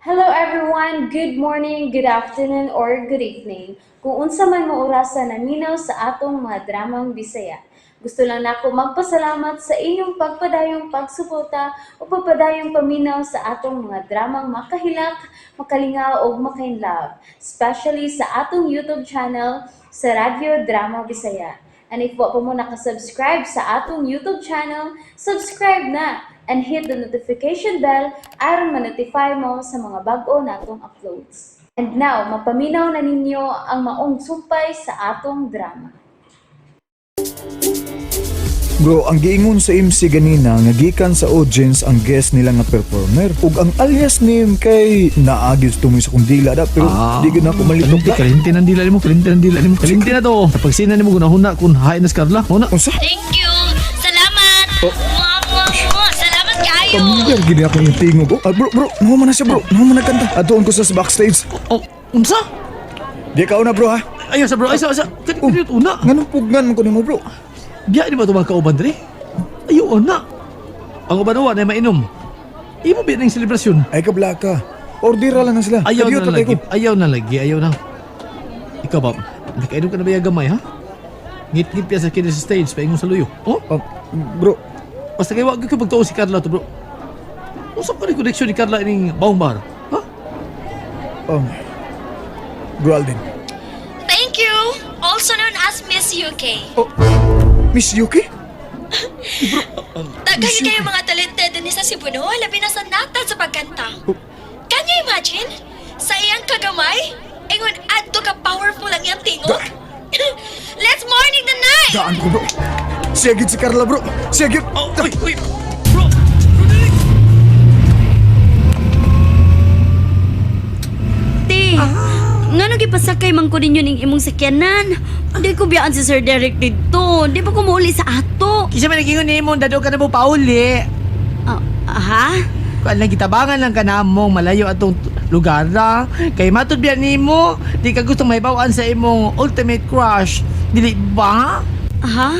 Hello everyone! Good morning, good afternoon, or good evening. Kung unsa man mo orasa naminaw sa atong mga dramang Bisaya. Gusto lang nako magpasalamat sa inyong pagpadayong pagsuporta o pagpadayong paminaw sa atong mga dramang makahilak, makalingaw ug makainlove, especially sa atong YouTube channel sa Radyo Drama Bisaya. And if wa pa mo nakasubscribe sa atong YouTube channel, subscribe na and hit the notification bell aron ma-notify mo sa mga bag-o natong uploads. And now, mapaminaw na ninyo ang maong sumpay sa atong drama. Bro, ang giingon sa MC ganina nga gikan sa audience ang guest nila nga performer. Ug ang alias name kay naagi tumoy sa kong dila da, pero di gid na ako malitok Kalinti, da. kalinti ng dila nimo, kalinti ng dila nimo. Kalinti na to. Sa pagsina nimo gunahuna kung hain na si Carla. Huna. Unsa? Thank you. Salamat. Oh. Mwah, mwah, mwah. Salamat kayo. Pamilyar gid ako yung tingog. Oh, ah, bro, bro, mao man na siya, bro. Mao man na kanta. Atuon ko sa backstage. Oh, unsa? Di ka una, bro, ha. Ayaw sa bro, ay sa sa. Kani kani una. Nganong pugnan man ko nimo, bro? Biya ni ba ito mga kauban diri? Ayaw na. Ang uban wa na mainom. Imo biya ning selebrasyon. Ay kabla ka. Order ra lang na sila. Ayaw Kadiyot na ra kay lagi. ko. Ayaw na lagi. Ayaw na. Ikaw ba? Nakainom ka na ba yung gamay, ha? Ngit-ngit piya sa kini sa stage, paingon sa luyo. Oh? Ah, bro, Basta kay wag ko pagtuo si Carla to, bro. Usap ka ni connection ni Carla ining baong bar. Ha? Bro Alden. Thank you. Also known as Miss UK. Oh, Miss Yuki? Daghan kayo mga talented din sa Cebu, no? Labi na sa natad sa pagkanta. Oh. Can you imagine? Sa iyang kagamay, ingon adto ka powerful ang iyang tingog. Let's morning the night! Daan ko, bro. Siya gid si Carla, bro. Siya gid. Oh, uy, uy! Bro! Bro, dali! Te, nga nung gipasakay man ko ninyo ning imong sakyanan. Hindi ko biyaan si Sir Derek dito. Di ba ko muuli sa ato? Kisa man naging nimo dado ka na mo pauli. Ah, ha? Kuan lang gitabangan lang ka namong malayo atong lugar ra. Kay matud biya nimo, di ka gustong mahibaw-an sa imong ultimate crush. Dili ba? Ha?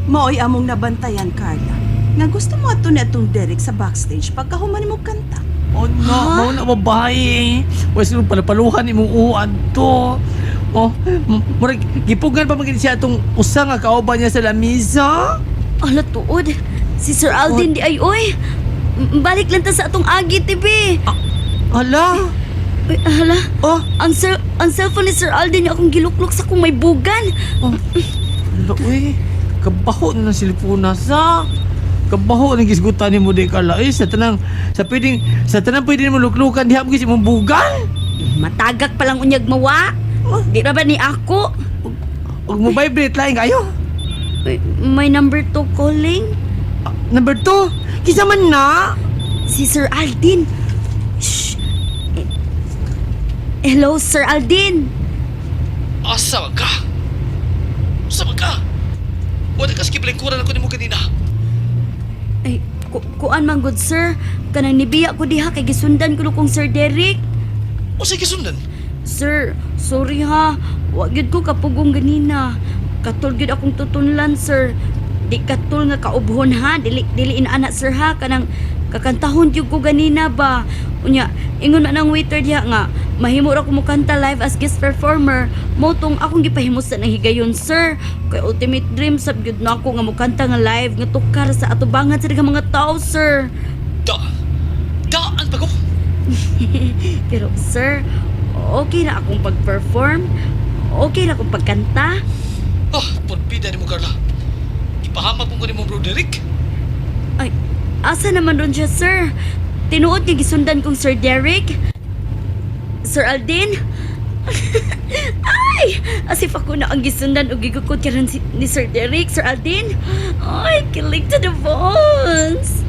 Maoy among nabantayan, Carla. Nga gusto mo ato ni atong Derek sa backstage pagkahuman mo kanta. Oh no, mao na babae. Wa sino palapaluhan imong uwan to. Oh, murag gipugan pa man gid siya atong usa nga kauban niya sa lamisa. Ala tuod. Si Sir Alden di ay oy. Balik lang ta sa atong agi, tibi. Hala. Uy, hala. Oh, Ang cellphone ni Sir Alden yung akong giluklok sa kung may bugan. hala, uy. Kabaho na ng silipuna sa. Kabaho ng gisgutan nimo di kala. Eh, sa tanang pwede nimo luklukan diha mo gis imong bugan. Matagak palang unyag mawa. Di ra ba ni ako? Ug mo vibrate lain kayo. Uy, may number 2 calling. Ah, number 2. Kisa man na. Si Sir Aldin. Shh. Eh, hello, Sir Aldin. Asa man ka? Asa man ka? Wala ka sa kibalingkuran ako nimo kanina. Ay, kuan man good sir. Kanang nibiya ko diha kay gisundan ko kong Sir Derek. O sige sundan. Sir, sorry ha. Wa gyud ko kapugong ganina. Katol gyud akong tutunlan, sir. Di katol nga kaubhon ha. Dili dili inaana sir ha kanang kakantahon gyud ko ganina ba. Unya, ingon man ang waiter diha nga mahimo ra ko mokanta live as guest performer. Mo tong akong gipahimusan ang higayon, sir. Kay ultimate dream sab gyud nako nga mokanta nga live nga tukar sa atubangan sa daghang mga tao, sir. Da. Daan pa ko. Pero sir, okay na akong pag-perform. Okay na akong pagkanta. Ah, porbida nimo Carla. Ipahamak mo ko nimo bro Derek. Ay, asa naman ron siya, sir? Tinuod nga gisundan kong Sir Derek? Sir Aldin? Ay! As if ako na ang gisundan og gigukod karon ni Sir Derek, Sir Aldin. Ay, kilig to the bones!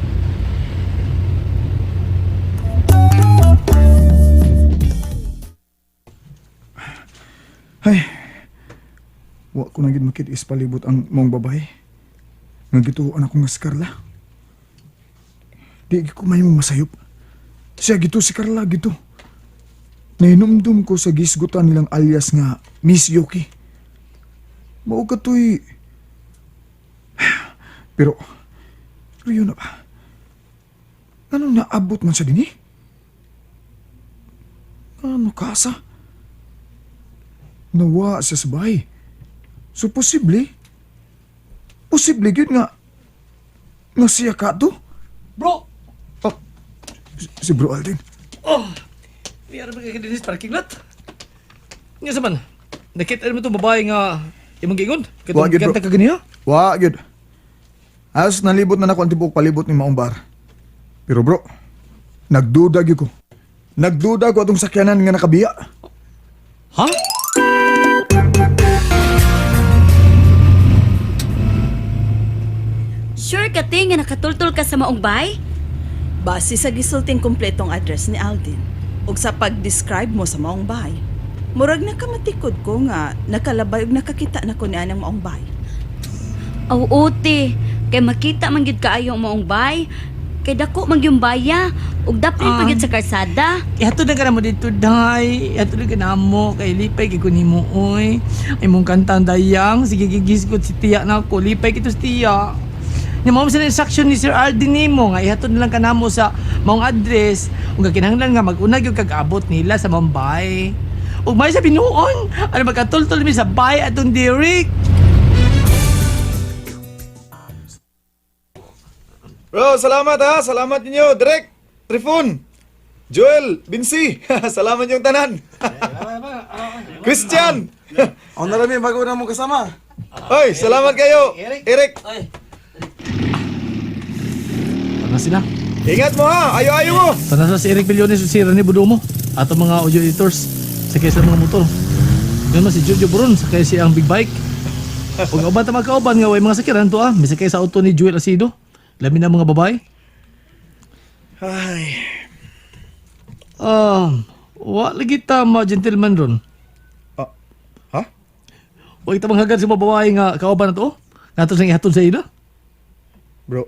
Ay, wa ko na gid makit-is palibot ang mong babae. Nga gituoan ako nga si Carla. Di ko may masayop. Siya gito si Carla gito. Nahinumdum ko sa gisgutan nilang alias nga Miss Yuki. Mao ka to'y. Pero, pero yun na ba? Anong naabot man sa dinhi? Ano kasa? Nawa siya sa bahay. So, posible? Posible yun nga. Nga siya ka to? Bro! Oh, si Bro Alden. Oh! May ba kay sa parking lot? Nga sa man, nakita mo itong babae nga imong giingon? Wa, Katong gyud, bro. kanta ka ganiha? Wa, yun. As nalibot na nako ang tibuok palibot ni maong bar. Pero bro, nagduda gyud ko. Nagduda ko atong sakyanan nga nakabiya. Ha? Sure ka te nga nakatultol ka sa maong bay? Base sa gisulting kumpletong address ni Aldin ug sa pag-describe mo sa maong bahay, murag nakamatikod ko nga nakalabay ug nakakita na ko niya ng maong bahay. Aw, te. Kay makita man gyud kaayo ang maong bay. Kay dako man gyud baya ug daplin pa gyud sa kalsada. Ihatod na ka na mo dito, day. Ihatod na ka na mo. Kay lipay kay kunimo, oy. Ay mong kantang dayang. Sige, gigisgot si tiya na ako. Lipay kito si tiya. Ni mao sa instruction ni Sir Alden nimo nga ihatod na lang ka namo sa maong address ug kinahanglan nga mag-una gyud kag abot nila sa Mumbai. Ug may sa binuon, ano magkatultol mi sa bay atong Derek. Bro, salamat ha. Salamat ninyo. Direk, Trifon, Joel, Binsi. Salamat yung tanan. Christian. Ako na lang yung bago na mong kasama. Oy, salamat kayo. Eric, Tana sila. ingat mo ha. Ayo-ayo mo. Tana sila si Eric Billones si Rene Budomo. Ato mga audio editors sakay sa mga motor. Ganun man si Jojo Boron sakay siya ang big bike. Ug uban ta magkauban nga way mga sakyanan to ah. May sakay sa auto ni Joel Asido. Labi na mga babae. Ay. Wa lagi ta ma gentleman ron. Ah, ha? Wa kita manghagad sa mga babae nga kauban na to. Nato sang ihatod sa ila. Bro,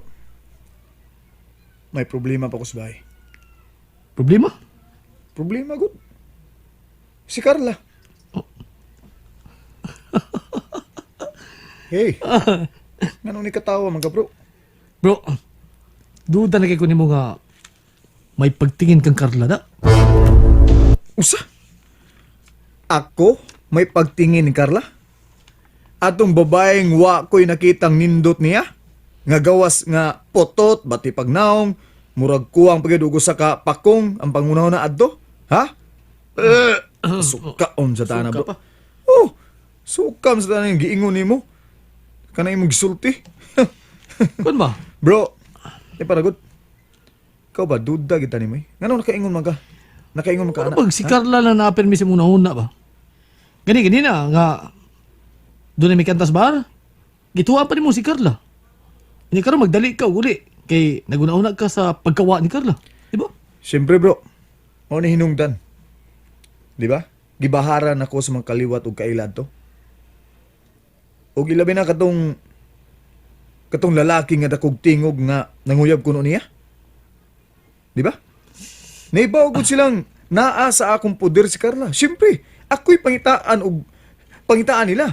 may problema pa ko sa bahay. Problema? Problema, good. Si Carla. Hey. Nganong ni katawa man ka, bro? Bro, duda na kay ko nimo nga may pagtingin kang Carla da. Usa? Ako? May pagtingin ni Carla? Atong babaeng wa ko'y nakitang nindot niya? Nga gawas nga potot, bati pagnaong, murag kuwang pagidugo sa ka pakong ang pangunaw na adto? Ha? Eh, sukaon sa tana, Suka bro. pa. Oh, sukam sa tana yung giingon nimo. Kana imong gisulti. Kun ba? Bro, eh para good. Ikaw ba, duda kita nimo eh. Ngano nakaingon man ka? Nakaingon man ka, Ano ana? pag si Carla lang naapirmi sa muna una ba? Gani ganina nga doon na may kantas bar. Gituwa pa nimo si Carla. Hindi karon magdali ka og uli kay naguna-una ka sa pagkawa ni Carla, di ba? Siyempre bro, mao ni hinungdan. Di ba? Gibaharan ako sa mga kaliwat ug kailad to. Ug ilabi na katong katong lalaki nga dakog tingog nga nanguyab kuno niya. Di ba? Naibaw gud silang naa sa akong poder si Carla. Siyempre, ako'y pangitaan og pangitaan nila.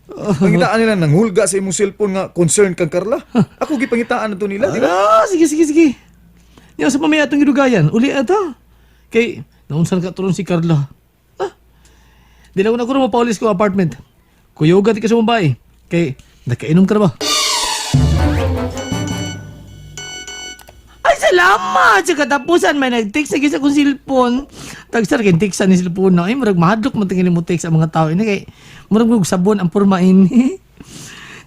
Pangitaan nila nanghulga sa imong cellphone nga concern kang Carla. Ako gipangitaan na to nila, di ba? Ah, sige sige sige. Nya sa mamaya atong gidugayan, uli ata. Kay naunsan ka turon si Carla. Ah. Di lang ko na kuno mapaulis ko apartment. Kuyugan ti ka sa Mumbai. Kay nakainom ka na ba? Ay, salamat! Sa katapusan, may nag-text na sa akong cellphone. Tagsar, kay text ni cellphone na. Ay, murag mahadlok mo tingin mo text ang mga tao. Ini kay, murag mong sabon ang porma ini.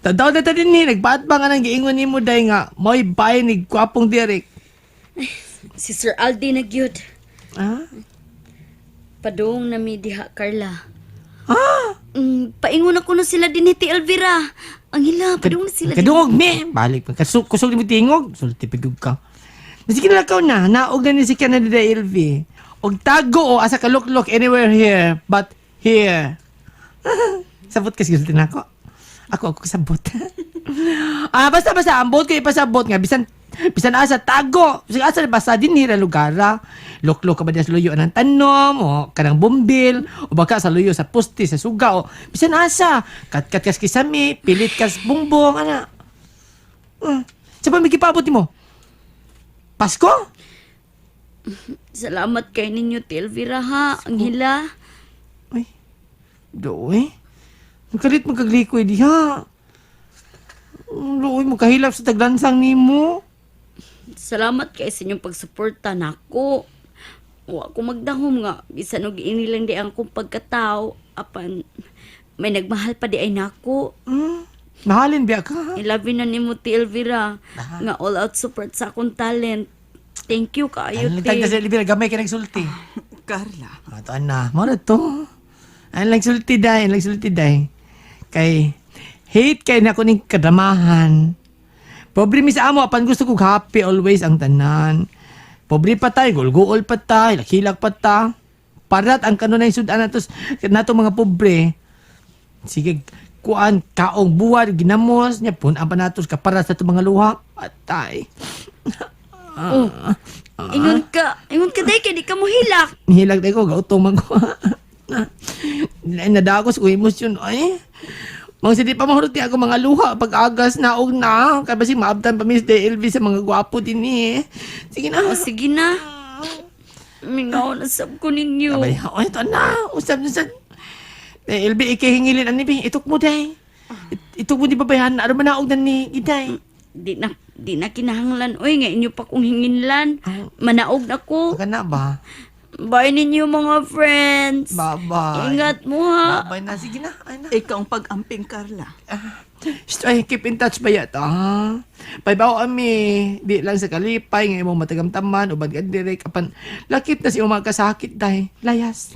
Tadaw na ta din ni, nagpaat pa nga nang giingon ni mo day nga, mo'y bay ni gwapong Derek. Si Sir Aldi na gyud. Ah? Padung na mi diha Carla. Ah! Paingon ako na sila din ni Elvira. Ang hila, padung na sila. Kadungog me. Balik pa. Kasug kusog ni mo tingog. Sulti pigug ka. Sige na lakaw na. Naog na ni si Canada LV. Og tago o asa ka luklok anywhere here but here. Sabot kasi sulti na ako. Ako ako sabot. Ah, basta basta ang bot ko ipasabot nga bisan bisan asa tago. Bisan asa basta din nila lugar. Ah. Luklok ka ba diya sa luyo ng tanom o kanang bombil o baka sa luyo sa poste sa suga o bisan asa katkat kas kisami pilit kas bungbong ana. Sa pa may gipabot nimo? Pasko? Salamat kay ninyo, Tia Elvira ha. Ang hila. Ay, doy. Nagkalit magkaglikoy diha. Doy, magkahilap sa taglansang nimo. Salamat kay sa inyong pagsuporta nako. Wa ko magdahom nga bisan og ini lang di ang akong pagkatao apan may nagmahal pa di ay nako. Mahalin biya ka, ha? Ilabi na nimo, Ti Elvira, nga all out support sa akong talent. Thank you kaayo, Ano tagda Ti. sa Elvira, gamay ka nagsulti. Carla, Ato na, mo na to. Ang lang sulti day, ang lang sulti day. Kay hate kay na ko ning kadramahan. Pobre mi sa amo apan gusto kog happy always ang tanan. Pobre pa tayo, gulguol pa tayo, lakilak pa ta. Parat ang kanunay sudan nato nato mga pobre. Sige, kuan kaong buwan ginamos niya pun ang panatos kapara sa itong mga luha. Atay. Oh. Ingon ka day kay di ka mo hilak. Nihilag tayo ko, gautong man ko. Nadagos ko emosyon, ay. Mga sige pa mahurot ako mga luha pag agas na og na. Kaya basig maabtan pa Miss DLV sa mga gwapo din eh. Sige na. O sige na. Mingaw na sab ko ninyo. Abay, oh, ito na. Usap na sa... DLV, ikahingilin ani bi. Itok mo day. Itok mo di babayan. Ano man naog na ni Iday. Di na kinahanglan oy nga inyo pa kong hinginlan. Manaog na ko. Baka na ba? Bye ninyo mga friends. Bye-bye. Ingat mo ha. Bye na. Sige na. Ay na. Ikaw ang pag-amping, Carla. Shh, ay, keep in touch ba yata, ha? Paybaw ami, di lang sa kalipay, nga imong matagamtaman, uban ka direk, apan, lakit na si imong kasakit, day. Layas.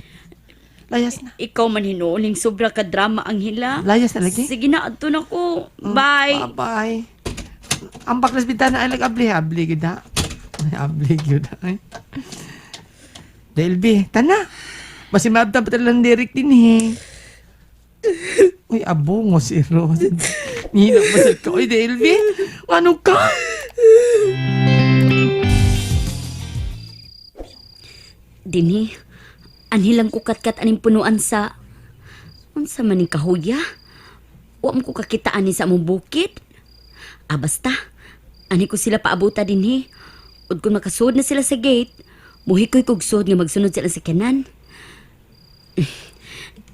Layas na. Ikaw man hinuuling sobra ka drama ang hila. Layas na lagi. Sige na, adto na ko. Bye. Bye-bye. Ang baklas bintana ay nag-abli, abli gid na. Ay, abli gid ay. Delby, tana. Basi maabtan pa talang direk din eh. Uy, abungo si Rose. Nihilak ba sa ka? Uy, Delby, ano ka? Dinhi, anhilang ko katkat aning punuan sa... Unsa man ning kahuya? Wa mo ko kakita ani sa among bukid. Ah, basta. Ani ko sila paabuta dinhi. Ud kung makasuod na sila sa gate, muhikoy kog suod nga magsunod sila sa kanan.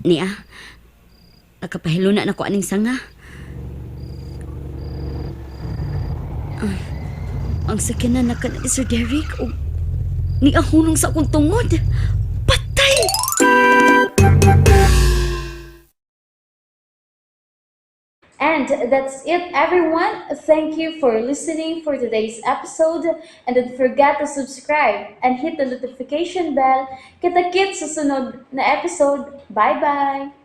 Niya, nakapahilo na nako aning sanga. Ah, ang sakyanan na ka ni Sir Derek og niahunong sa akong tungod. Patay! And that's it, everyone. Thank you for listening for today's episode. And don't forget to subscribe and hit the notification bell. Kita-kits sa sunod na episode. Bye-bye!